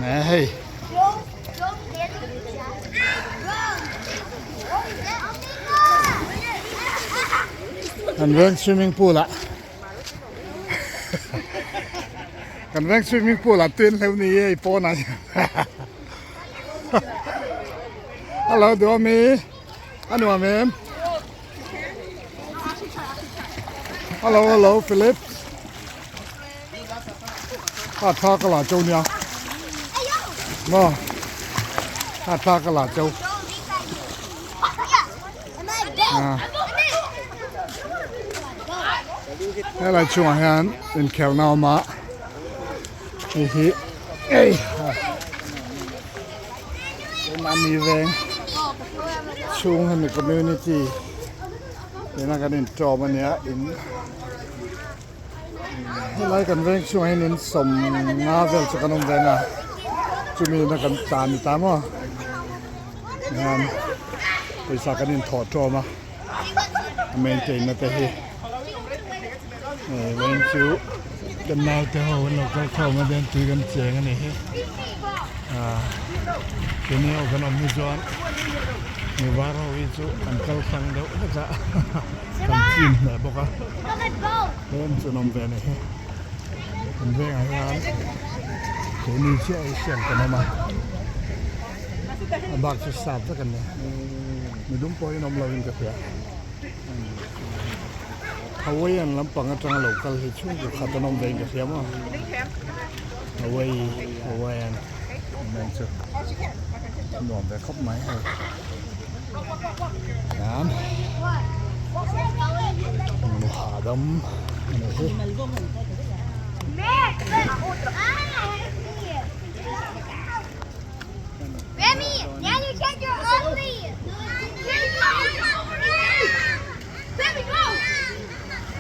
Nge hei. Kan veng swimming pool ah kan veng swimming pool ah tuin hleuh ni e i pawn ah hian hello duami a nuam em hello hello Philip a thla ka la cheu nia maw a thla ka la cheu helai chungah hian inkhelhna a awm a hei hi ei keimahni veng chhung hemi community tuna kan intawm a nia in helai kan veng chhungah hian in sawmnga vel chu kan awm ve a chumi na kan tlan ni ta maw hian pawisa kan inthawh tawm a a maintain na te hi hei vawiin chu kan naute ho an lo kal khawm a den tui kan cheng a ni hi ah keini ho kan awm hi chuan mi var ho hi chu an kal tlang deuh vek a kan chin hle bawk a tlem chu an awm ve a ni hi kan vengah hian keini chiah hi siam kan awm a a bak chu sap vek an ni midum pawhin awm lovin ka hria Hawaiian lampang atanga lo kal hi chhungkaw khat an awm vein ka hria maw Hawaii Hawaiian nen chu nuam ve khawp mai hei hian nu hahdam a ni hi.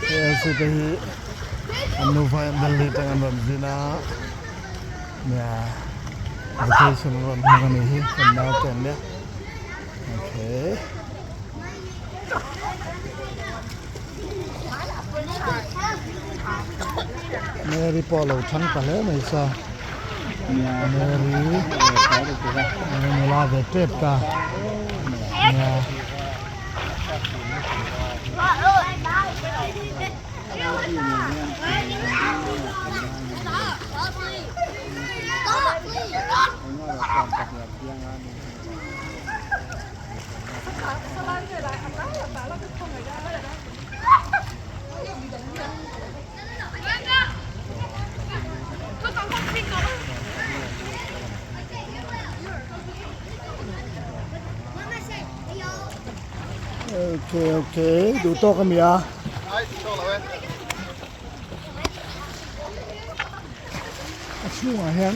Hei te hi an nufa hian Delhi atang an rawn zin a nia vacation an rawn hmang a nih hi kan naute an nia okay. Mary pawh a lo thang ta hle mai sa Mary nula ve tep ta nia. Okay okay duh tawk a mi a. A chhungah hian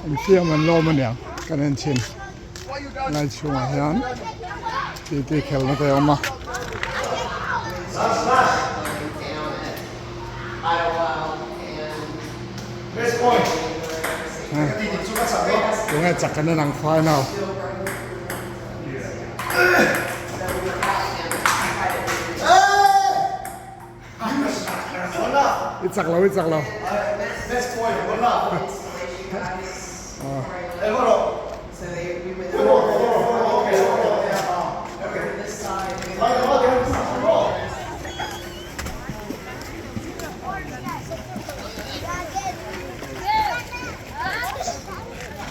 infiam an lawm a niang kan en chhin lai chhungah hian titi khelna te a awm a. Tunge chak kan en ang final. I chak lo i chak lo.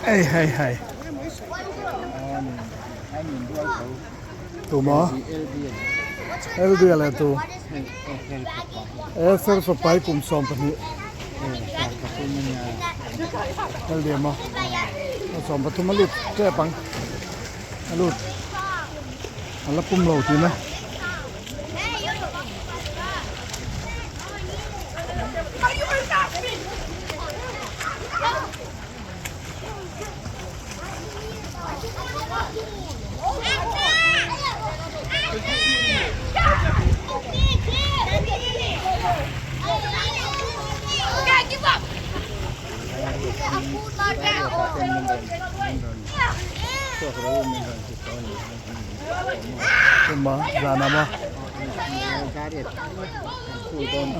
Ei hei hei. Tuma LD leh tu e sir fapa hi kum 12 LD maw 13 a lut tep ang a lut a la pum lo tihna. Tuma zan a maw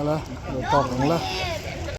ala lo tawk ang la.